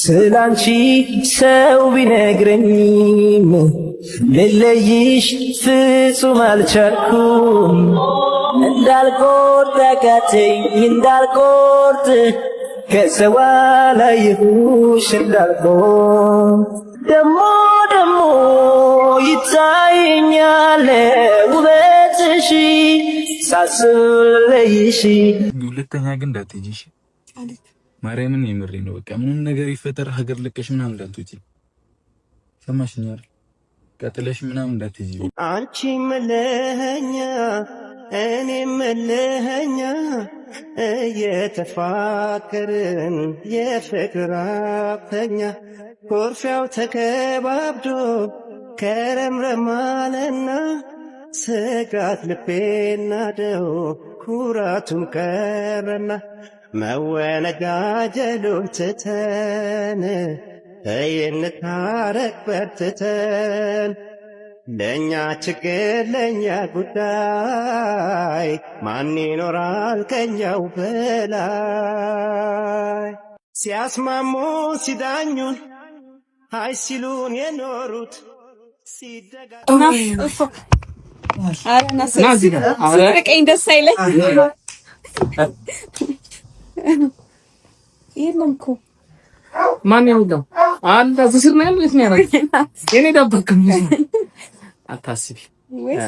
ስላንቺ ሰው ቢነግረኝም ልለይሽ ፍጹም አልቻልኩም። እንዳልቆርጥ አቃተኝ እንዳልቆርጥ ከሰው አላየሁሽ እንዳልቆርጥ ደሞ ደሞ ይታየኛል ውበትሽ ሳስብ ልለይሽ። ሁለተኛ ግን እንዳትሄጂ እሺ። ማርያምን የምሬ ነው። በቃ ምንም ነገር ይፈጠር ሀገር ለቀሽ ምናምን እንዳትወጪ። ሰማሽኝ አይደል? ቀጥለሽ ምናምን እንዳትሄጂ። አንቺ መለኸኛ እኔ መለኸኛ እየተፋከርን የፍቅር አብተኛ ኮርፊያው ተከባብዶ ከረምረማለና ስጋት ልቤና ናደው ኩራቱም ቀረና መወነጃጀሉን ትተን እንታረቅ በርትተን ለእኛ ችግር ለእኛ ጉዳይ ማን ይኖራል ከኛው በላይ? ሲያስማሙ ሲዳኙን አይ ሲሉን የኖሩት ስትርቀኝ ደስ አይለኝ። የለም እኮ። ማን ያውለው አለ እዚህ ስር ነው ያለው። የት ነው ያደረገው? የኔ ደበቅም አታስቢ። ወይስ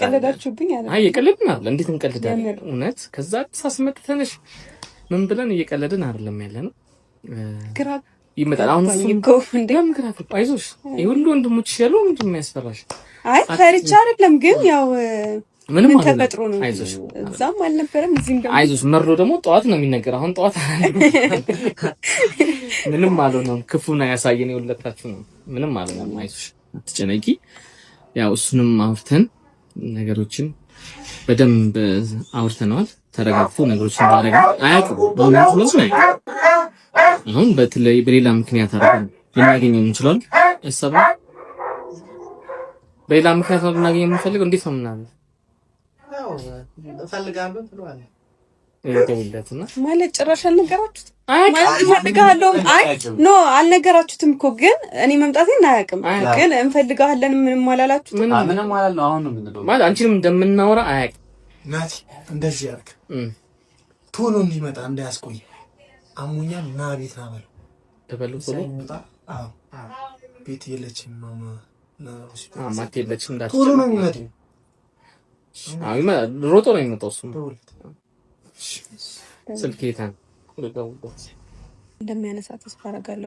ቀለዳችሁብኝ? አለ። አይ እየቀለድን አይደል? እንዴት እንቀልዳለን? እውነት ከዛ ሳስመጥተንሽ ምን ብለን እየቀለድን አይደለም ያለ ነው። ግራ ይመጣል። አሁን እሱም እኮ እንዴ። ለምን ግራ ገባ? አይዞሽ፣ ይሄ ሁሉ ወንድሞችሽ ያሉ ምንድን ነው የሚያስፈራሽ? አይ ፈርቻ አይደለም፣ ግን ያው ምንም ምን አይደለም። ተፈጥሮ ነው? አይዞሽ። እዛም አልነበረም እዚህም ደግሞ። አይዞሽ። መርዶ ደግሞ ጠዋት ነው የሚነገር። አሁን ጠዋት ምንም አልሆነም። ክፉን አያሳየን የሁለታችሁ ነው። ምንም አልሆነም። አይዞሽ፣ አትጨነቂ። ያው እሱንም አውርተን ነገሮችን በደንብ አውርተነዋል። ተረጋግቶ ነገሮችን ማድረግ አያውቅም። በእውነት ነው አያውቅም። አሁን በተለይ በሌላ ምክንያት አድርገን ልናገኘው እንችላለን። እሰባ በሌላ ምክንያት ነው ልናገኘው የምንፈልገው። እንዴት ነው ምናምን እፈልጋለሁ ትለዋለህ። ደውልለትና ማለት ጭራሽ አልነገራችሁትም? ማለት እንፈልግሃለሁ። አይ no አልነገራችሁትም እኮ፣ ግን እኔ መምጣቴን አያውቅም። ግን እንፈልግሃለን ምንም አላላችሁትም? ምንም ምንም አላልነው። አሁን ነው የምንለው። ማለት አንቺንም እንደምናወራ አያውቅም። ናቲ እንደዚህ ያርግ፣ ቶሎ እንዲመጣ እንዳያስቆይ። አሞኛል ና ቤት ና በለው። ተበሉ ቶሎ። ሳይመጣ አዎ ቤት የለችም ማማ ና ሆስፒታል። ማት የለችም እንዳትጨነቅ። ቶሎ ነው የሚመጣው። አዎ ይመጣል። ሮጦ ነው የሚመጣው እሱም። ደውልለት። ስልክ የት ነው? ልደውልለት። እንደሚያነሳ ተስፋ አደርጋለሁ።